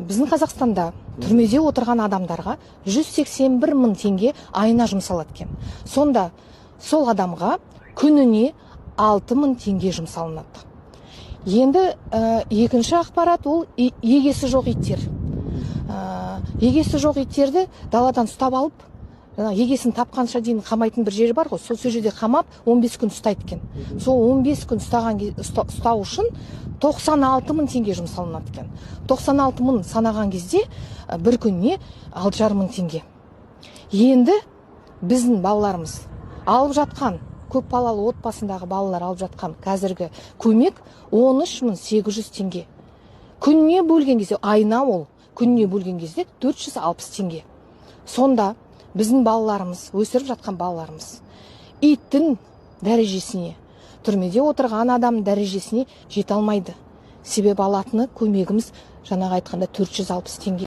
Біздің Қазақстанда түрмеде отырған адамдарға 181 мың теңге айына жұмсалады екен. Сонда сол адамға күніне 6 мың теңге жұмсалынады. Енді екінші ақпарат, ол егесі жоқ иттер. Егесі жоқ иттерді даладан ұстап алып, жаңағы егесін тапқанша дейін қамайтын бір жері бар ғой, сол жерде қамап 15 күн ұстайды екен. Сол 15 күн ұстау үшін 96 мың теңге жұмсалынады екен. 96 мың санаған кезде бір күніне 6,5 мың теңге. Енді біздің балаларымыз алып жатқан, көп балалы отбасындағы балалар алып жатқан қазіргі көмек 13 800 теңге. Күніне бөлген кезде, айына, ол күніне бөлген кезде 460 теңге. Сонда біздің балаларымыз, өсіріп жатқан балаларымыз иттің дәрежесіне, түрмеде отырған адам дәрежесіне жете алмайды. Себебі алатыны көмегіміз, жаңағы айтқанда, 460 теңге.